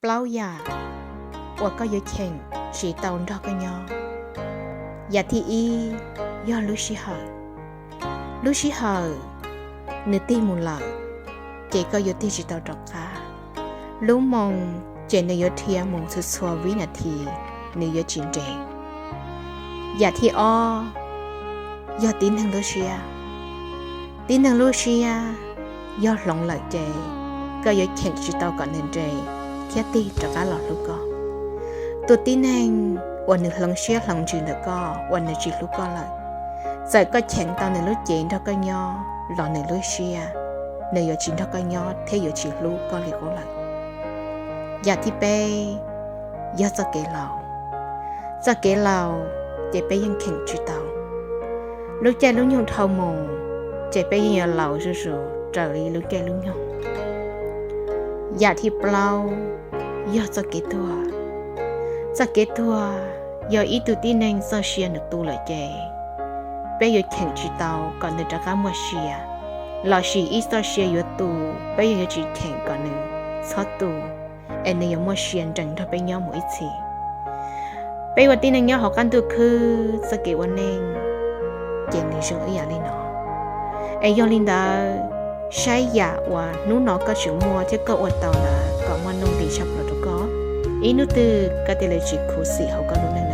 Plaub yam uas koj yuav cheem tsis tau nrog koj nyob. Yam thib ib yog lub sij hawm. Lub sij hawm nws tig mus lawm, ces koj yuav tig tsis tau rov qab. Lub moo ces nws yuav dhia mus txhua txhua vib nas this, nws yuav tsis nres. Yam thib ob yog tib neeg lub siab. Tib neeg lub siab yog hloov lawm ces koj yuav cheem tsis tau kom nws nres thiab tig rov qab los hlub koj. Tus tib neeg uas nws hloov siab hloov ntsws ntawm koj uas nws tsis hlub koj lawm, txawm koj cheem tau nws lub cev nrog koj nyob los nws lub siab, nws yuav tsis nrog koj nyob thiab yuav tsis hlub koj li qub lawm. Yam thib peb yog txoj kev laus. Txoj kev laus ces peb yeej cheem tsis tau. Lub caij lub nyoog dhau mus ces peb yeej yuav laus zuj zus raws li lub caij lub nyoog. Yam thib plaub yog txoj kev tuag. Txoj kev tuag yog ib tug tib neeg txoj sia nws tu lawm ces peb yuav cheem tsis tau kom nws rov qab muaj sia, lossis ib txoj sia yuav tu, peb yeej yuav tsis cheem kom nws txhob tu, es nws yuav muaj sia nrees nrog peb nyob mus ib txhis. Peb ua tib neeg nyob hauv qab ntuj khwb, txoj kev ua neej ces nws zoo ib yam li no. Es yog li ntawd, saib yam uas hnub no koj tseem muaj thiab koj ua tau ntawd kom muaj nuj nqis tshaj plaws rau koj, ib hnub twg koj thiaj li tsis khuv xim hauv koj lub neej.